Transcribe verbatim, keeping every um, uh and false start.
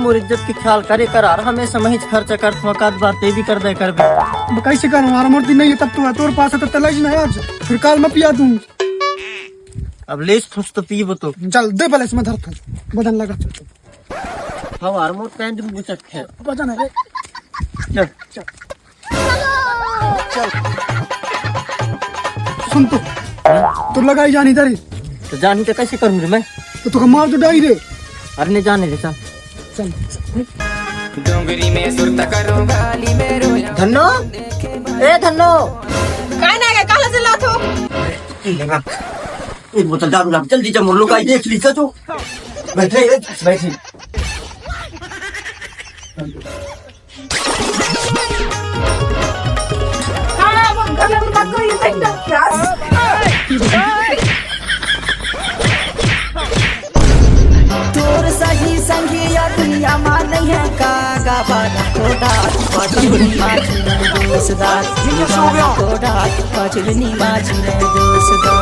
मोर इज्जत के ख्याल करे कर यार, हमेशा मैं ही खर्चा करथों, काद बार ते भी कर दे करबे। अब कैसे करूँ यार, मोर दिन नहीं है तब तो है, तोर पास है तो तलई ना आज, फिर काल मैं पिया दूँ। अब लेस थोस तो पीबो तो। चल दे पहले इसमें धर थोस, वजन लगा। हाँ यार, मोर पैंट में घुसक है। वजन है रे। चल। चल। सुन तो, तो लगाई जानी तेरी। तो जानी तो कैसे करूँ रे मैं? तो तुका मार तो डाई रे। अरे नहीं जाने दे, चल। चल। डोंगरी में सुरता करो, गाली में रो। धन्नो, ए धन्नो। काय नाही काय, काला चिल्लाथो? एक बोतल दारू ला, जल्दी जा, मोर लोग आई देख ली तो। बैठे, बैठे। तोर सही संगिया दुनिया मा नइ हे का, गाबा कोडा पचुनी माचुन दोसदा। कोडा पचुनी माचुन दोसदा।